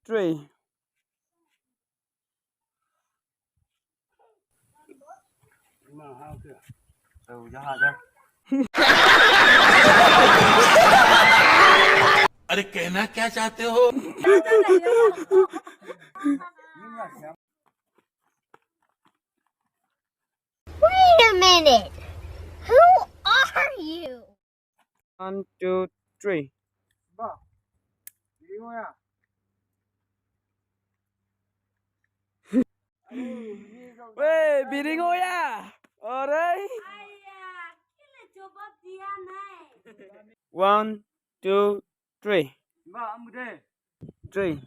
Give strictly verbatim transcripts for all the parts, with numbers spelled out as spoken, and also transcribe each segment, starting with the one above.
three. अरे, कहना क्या चाहते हो? Wait a minute. Who are you? One, two, three. Weh, biring oya. Alright. Aya, kile jawab dia nai. One, two, three. Three.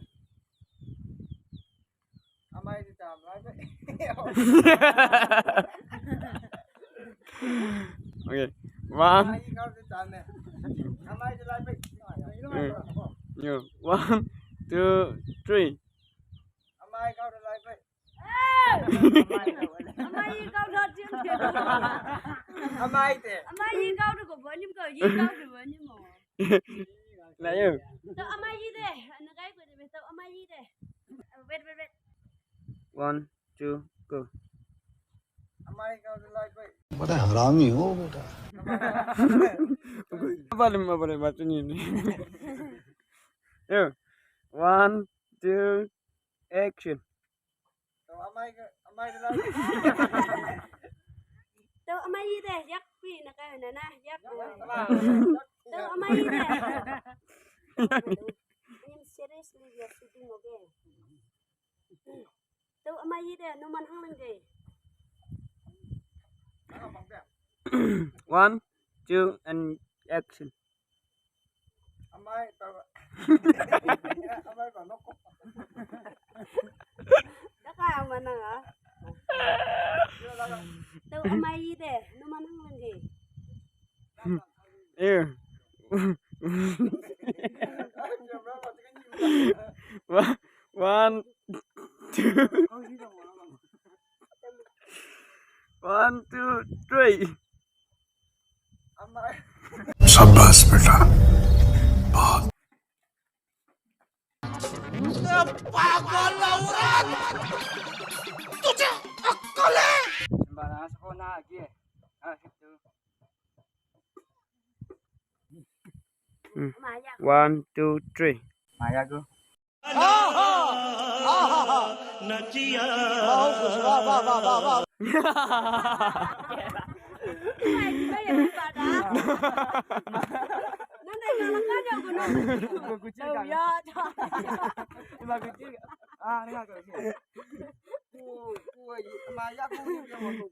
Okay. One. Mm. Yo. One, two, three. Amai kau dah lai pai. Amai kau dah diam diam. Amai teh. Amai kau dah kau buat ni kau ye kau dah buat ni mau. Lah yo. Tau amai ye deh. Anak kai kau dah tau amai ye deh. Wait, wait, wait. One, two, go. Amai kau dah lai pai. बड़ा हरामी हो बेटा। Apa lima boleh baca ni? Yo. One, two, action. Tau amai ke, amai ke lai. Tau amai ye deh, yak pi nak kau nana, yak. Tau amai ye deh. I mean, seriously, we are shooting, okay? Tau amai ye deh, no man hang leng deh. One, two, and action. Amai tau. Amai tau nok. Dah kau mana ah? Tau amai ye deh, no man hang leng deh. Eh. Wa- One, two. One, two, three. शाबाश बेटा। पागल औरत, तुझे अक्कल है? Sembarang sekolah lagi. Ah, itu. Hmm. One, two, three. Maya ko.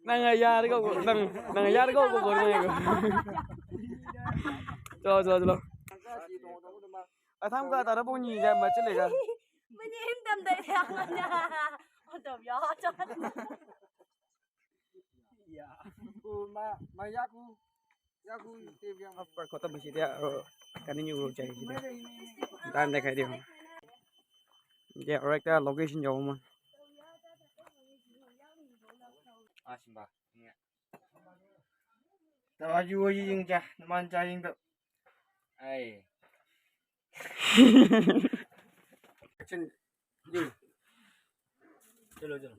Nang ayar ko, nang, nang ayar ko, ko, ko, ko. Chalo, chalo, chalo. Atham ka tara boni ja ma chale ga. Boni him tam dai ya ma nya. O to ya cha. Ya. Ko ma, ma ya ko. Ya ko te biang. Upper ko to bisi dia. Kani nyu ko chai si dia. Dan dekhai diyo. Dia aur ekta location jabo ma. Ah, simba. Tawaju ying ja, naman ja ying to. Ai. Chin. Yo. Chalo, chalo.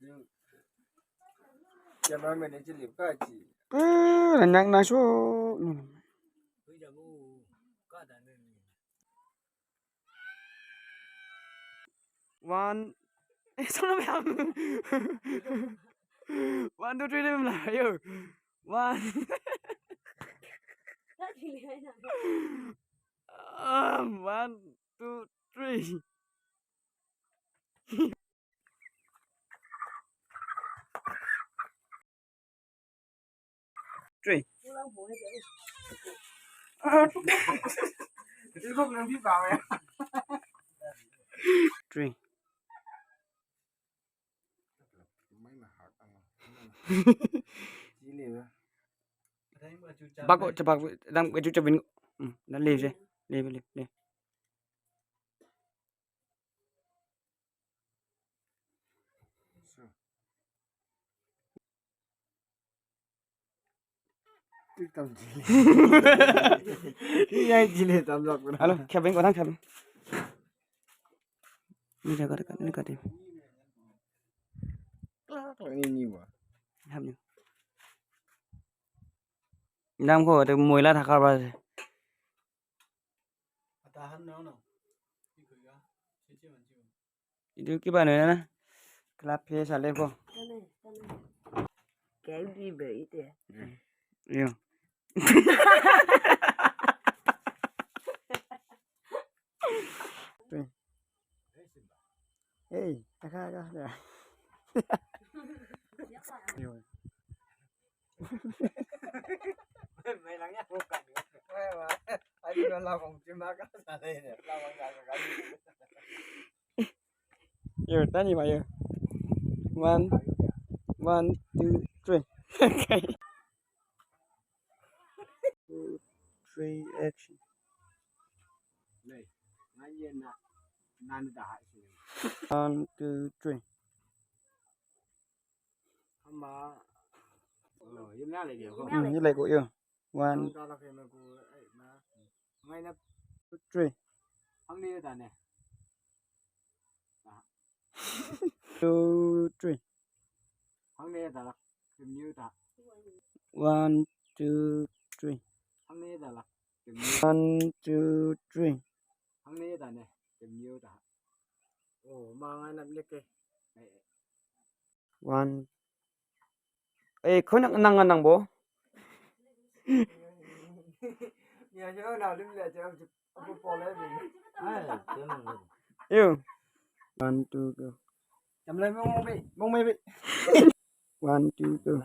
Yo. Cameraman ne chili ka chi. Eh, nang na so. One. Eh, solo me am. One, two, three, lim la. Yo. One. Um, one, two, three. Three. Three. Bak ko, cepat, dang, keju cebin. Hmm, dah leh je. Leh, leh, leh. Hello, Kevin, orang Kevin. Ni jaga dekat, ni dekat. Klak klak ni ni wa. Hap ni. Dam ko de moila thakar ba. Itu kiba no na. Kelap he sale ko. Kayak di be itu ya. Yo. Hey, taka taka dah. Yo. Melangnya bukan. Ayo lah, kong cuma kan sana ini. Lawang kali. Yo, tani ma yo. One, one, two, three. Okay. Two, three, action. Nei, ngai ye na, nan da hai sini. One, two, three. Ama. Oh, yum na le yo. Hmm, you like what you? One, Da la ke ma ku ai ma. Ngai na two, three. Hang ni da ne. Two, three. Hang ni da la. Kim yu da. One, two, three. Hang ni da la. Kim One, two, three. Hang ni da ne. Kim yu da. Oh, ma ngai na le ke. One. Eh, kau nak nang nang bo? Ya, ya na lim le je. Aku pole ni. You. One, two, go. Jam le mong mong be, mong mong be. One, two, go.